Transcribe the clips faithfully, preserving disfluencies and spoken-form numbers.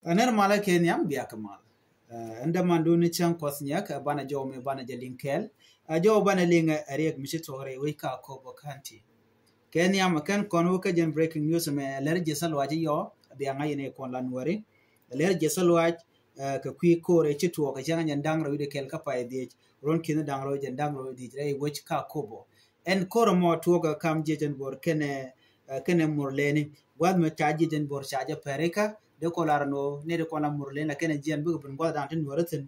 Ɛ nɛr malä kɛ nhiam bia kɛ mal. Ɛn däman duni cäŋ kuɔth nyɛk ɛ banɛ jɔw mi banɛ jɛ liŋ kɛɛl. Ɛ jɔw banɛ liŋ ɛ riɛk mi ci tuɔk rɛy wec ka Akobo County. Kɛ nhiam ɛ kɛn kɔn wä kä jɛn breaking news mɛ ɛ lɛr jiɛ sä luac iyɔ bia ŋa̱c inɛ kɔn la nuɔri. Ɛ lɛr jiɛ sä luac kɛ kui̱ ko̱r ɛ ci tuɔk ɛ cäŋ jɛn da̱ŋ rɛw wi̱dɛ kɛɛl kä pay dhiec ruɔ̱n ki̱n da̱ŋ rɛw jɛn da̱ŋ rɛw dhiec rɛy wec ka Akobo. Ɛn ko̱r ɛmɔ tuɔk ɛ kam jiɛ jɛn buɔr kɛnɛ kɛnɛ Murleni. Gua̱th mi ca ji̱ jɛn buɔr ca jɛ pɛrikä dee kɔn lar ɛn ɣöö nɛy ti kɔn la Murleni la kɛnɛ jiɛn bikɛ ben gua̱th da̱a̱n ti nuäri thi̱n.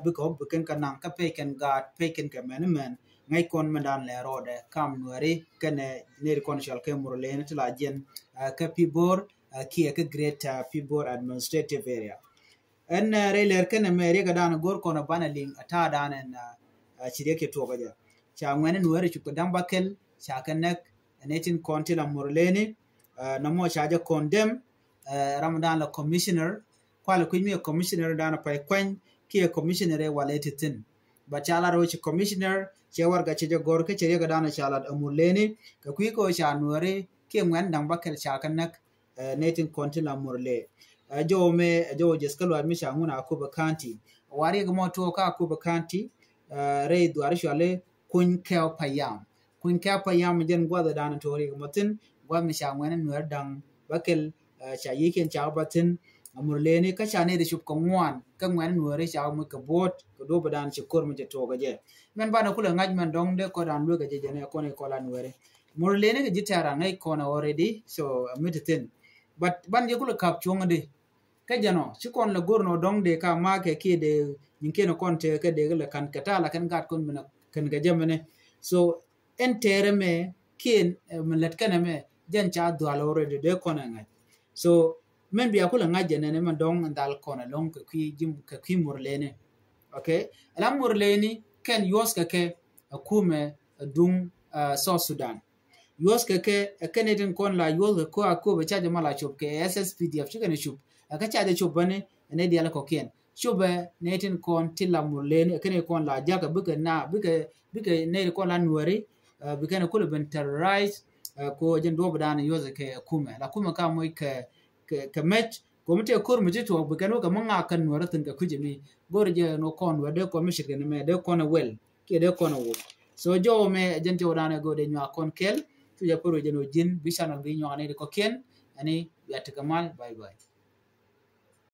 Bikɛ ɣɔ̱p bi kɛn kɛ naŋ kä pɛy kɛn gaat pɛy kɛn kɛ mɛn mɛn ŋäc kɔn mɛn da̱a̱n lɛ rɔɔdɛ kam nuäri kɛnɛ nɛy ti kɔn cɔal kɛ Murleni ti la jiɛn kä Pibor kiɛ kä Greater Pibor Administrative Area. Ɛn rɛy lɛr kɛnɛ mɛ riɛk ɛ da̱a̱n go̱r kɔn ɛ banɛ liŋ ɛ ta̱a̱ da̱a̱n ɛn ci riɛk ci tuɔk ɛ jɛ. Ca ŋuɛn nuäri cuk kɛ da̱ŋ bäkɛl ca kɛ näk ɛ nɛy tin kɔn ti la Murleni. Nɔmɔ ca jɛ condemn ram dan la commissioner kualɛ kui̱ mi commissioner dan pay kuany kiɛ commissioner ɛ walɛ ti thin. But ca lat wä ci commissioner cɛ warga cɛ jɛ gɔr kä cɛ riɛk dan ca lat ɛ Murleni kɛ kui̱ kɛ wä ca nuäri kiɛ ŋuɛn da̱ŋ bäkɛl ca kɛ näk. Nɛy tin kɔn ti la Murle. Jɔw mɛ jɔw jɛ skä luac mi ca ŋun Akobo County. Wa riɛk mɔ tuɔ kä Akobo County rɛy dhuar cuali kuny kɛw payam. Kuny kɛw payam jɛn guath dan tuɔ riɛk mɔ thin guath mi ca ŋuɛn nuɛr daŋ bäkɛl ca yikiɛn ca ba thin. Murleni kä ca nɛy ti cop kɛ ŋuan kä ŋuɛn nuɛri ca mi kɛ buɔt kɛ duɔp dan ci kor mi cɛ tuɔk kɛ jɛ. Mɛn banɛ kulɛ ŋa̱c mɛn dɔŋ dee kɔ dan luek kɛ jɛ jɛ nɛ kɔn ikɔla nuɛri. Murleni kɛ ji̱ tɛra ŋäc kɔn already so mi ti thin. But ban jɛ kulɛ kap cuɔ̱ŋ di. Kä jɛn ɔ ci kɔn lɛ go̱r nɔ dɔ̱ŋ dee ka ma kɛ kiɛ dee nyin kiɛn kɔn tëë kä dee kɛ lɛ ka̱n kɛ ta̱a̱ la kɛn gat kɔn minɛ kɛn kɛ jɛ minɛ. So ɛn tɛɛrɛ mɛ kiɛn mi lät kɛnɛ mɛ jɛn ca dhual already dee kɔn ɛ ŋa̱c. So mɛn bia kulɛ ŋa̱c jɛ nɛnɛ mɛ dɔ̱ŋ dhal kɔn ɛlɔ̱ŋ kɛ kui̱ ji̱ kɛ kui̱ Murleni. Okay. Ɛla Murleni kɛn yuɔth kɛ kɛ ɛ kumɛ ɛ duŋ South Sudan. Yuɔth kɛ kɛ ɛ kɛn itin kɔn la yuɔth kɛ kɔ Akobo ca jɛ ma la cop kɛ S S P D F ci kɛn cop ɛ kɛ ca jɛ cop bäni ɛ nɛ dial kɔkiɛn. Cop ɛ nɛ itin kɔn ti la Murleni ɛ kɛn itin kɔn la jakä bikɛ na bikɛ bikɛ nɛ itin kɔn la nuɛri. Bikɛn kulɛ ben terrorize. Ko jɛn duɔp dan yuɔth kɛ kumɛ la kumɛ ka moc kɛ kɛ mɛc. Ko mi tɛ kor mi ti tuɔk bikɛn wä kɛ mi ŋak kɛn nuɛri thin kɛ kui̱c mi go̱r jɛ nɔ kɔn wɛ dee kɔn mi cit kɛn mɛ dee kɔn ɛ wel. Kiɛ dee kɔn a wok. So jɔwä mɛ jɛn jɔwä danɛ go̱o̱dɛ nyuak kɔn kɛl. Cu jɛ pär wä jɛn wä ji̱n bi channel bi nyuak ni di kɔkiɛn. Ani bia tekɛ mal. Bye bye.